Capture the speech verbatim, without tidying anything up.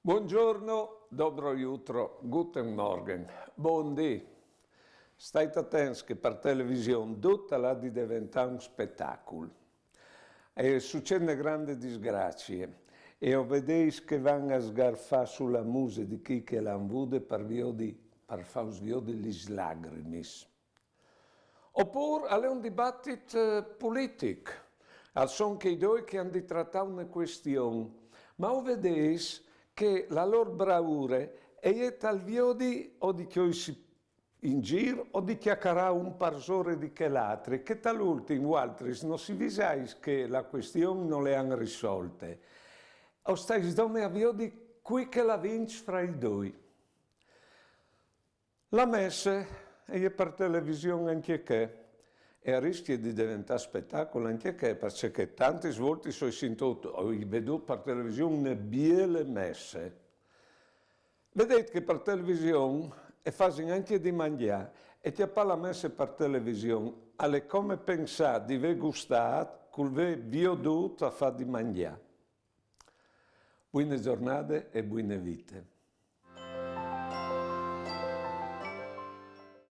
Buongiorno, dobro jutro, guten Morgen, bundì. Stait atents che par television dut al à di deventà un spetacul. E sucedin grandis disgraciis, e o vedeis che a van a sgarfà su la muse di chei che la àn vude par viodi, par fâus viodi lis lagrimis. Opûr al è un dibatit eh, pulitic, al son chei doi che a àn di tratâ une cuestion, ma o vedeis che la lôr braure e je tal viodi o di cjoisi in gîr o di cjacarâ un parsore di chel altri, che tal ultin vualtris no si visais che la cuestion no le àn risolte. O stais dome a viodi cui che la vinç fra i doi. La messe e je par television ancje chê, e e riscje di deventâ spetacul ancje chê, parcè che tantis voltis o ai sintût, o ai vedût par television une biele messe. Vedêt che par television e fasin ancje di mangjâ, e cjapâ la messe par television al è come pensâ di vê gustât cul vê viodût a fâ di mangjâ. Buine zornade e buine vite.